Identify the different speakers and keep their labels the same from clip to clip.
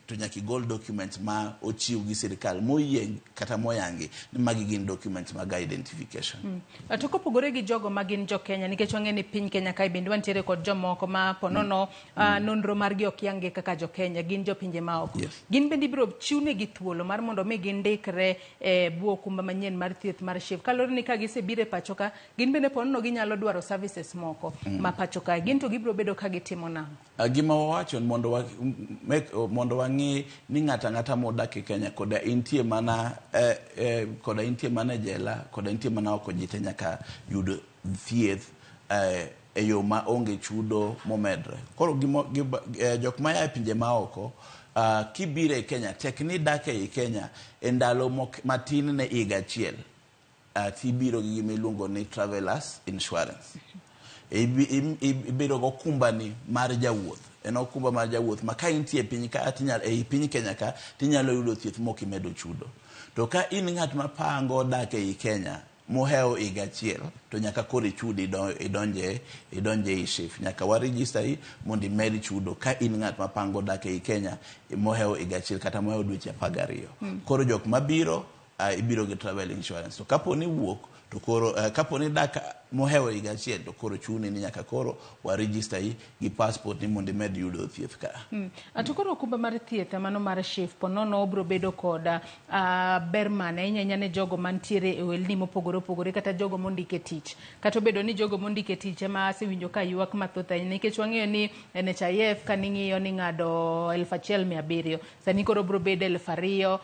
Speaker 1: to nyaka igol documents ma ochiw gi sirikal moyie kata moyangi ni magi gin documents mag identification.
Speaker 2: To kopogore gi jogo ma gin jo Kenya, nikech wang'e ni piny Kenya kae bende wantiere kod jomoko ma ponono nonro margi ok yangi kaka jo Kenya, gin jopinje maoko. Gin bende ibiro chiwnegi thuolo mar mondo mi gindikre e bwo okumba manyien mar thieth mar SHIF. Kaluwore ni ka gisebiro e pacho ka, gin bende ponono ginyalo dwaro services moko ma pacho kae. Gin to gibiro bedo ka gitimo nang'o?
Speaker 1: Gima wawacho mondo wa, make, mondo wang'i ni ng'ato ang'ata modak e Kenya koda intie mana koda intie mana e jela koda intie mana oko ji te nyaka yud thieth e yo ma onge chudo momedre. Koro jok maya e pinje maoko kibiro e Kenya tek ni idak ei Kenya e ndalo matin ne higa achiel tibiro gi gima iluongo ni travelers insurance. Ibedo gokumbani mar jawuoth. En okumba mar jawuoth ma ka intie e piny ka tinyalo ei piny Kenya ka tinyalo yudo thieth mok imedo chudo. To ka in ng'at mapango dak ei Kenya mohewo higa achiel to nyaka koro ichud idonje ei SHIF. Nyaka wa register i mondo imed chudo ka in ng'at mapango dak ei Kenya mohewo higa achiel kata mohewo dweche 12. Koro jok mabiro ibiro gi travel insurance. To kapo ni wuok to koro kapo ni dak mohewo higa achiel to koro chuni ni nyaka koro wa register i gi passport ni mondo imed yudo thieth ka.
Speaker 2: To koro okumba mar thieth mano mar SHIF ponono obiro bedo kod ber mane ahinya ahinya ne jogo mantiere e ohelni mopogore opogore kata jogo mondike tich. Kata obedo ni jogo mondike tich ema asewinjo ka ywak mathoth ahinya nikech wang'eyo ni NHIF kaning'iyo ni ng'ado 1700 sani koro obiro bedo 2000.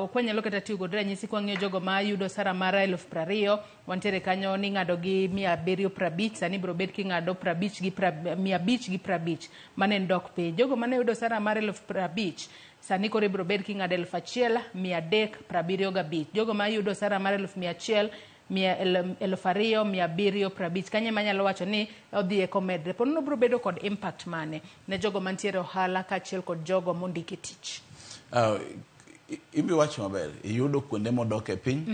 Speaker 2: Ok wanyalo kata tiyo kod ranyisi kwang'iyo jogo ma yudo sara mar 20,000 wantiere kanyo ni ng'ado gi 750 sani biro bet king'ado 50 gi 550 mano en dok piny. Jogo mane yudo sara mar 50,000 sani koro ibiro bed king'ado 1375. Jogo ma yudo sara mar 100,000 2750 kanyo ema anyalo wacho ni odhi e komedre. Ponono biro bedo kod impact mane ne jogo mantiere ohala kaachiel kod jogo mondiki tich?
Speaker 1: Imbi wacho maber, iyudo kuonde modok e piny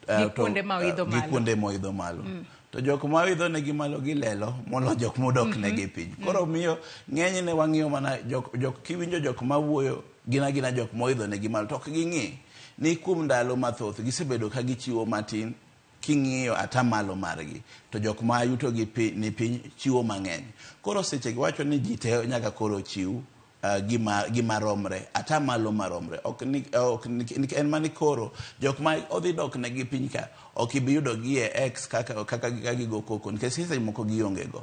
Speaker 2: gi kuonde ma oidho malo.
Speaker 1: Gi kuonde moidho malo. To jok ma oidho negi malo gilelo molo jok modok negi piny. Koro miyo ng'enyne wang'iyo mana jok kiwinjo jok mawuoyo gin agina jok moidho negi malo to ok ging'i ni kuom ndalo mathoth gisebedo ka gichiwo matin king'iyo atamalo margi to jok ma yuto gi ni piny chiwo mang'eny. Koro seche giwacho ni ji te nyaka koro chiw gima romre atamalo maromre ok ni, ok ni, en mani koro jok ma odhi dok negi piny ka ok ibi yudo gi e X kaka gigo koko nikech seche moko gionge go.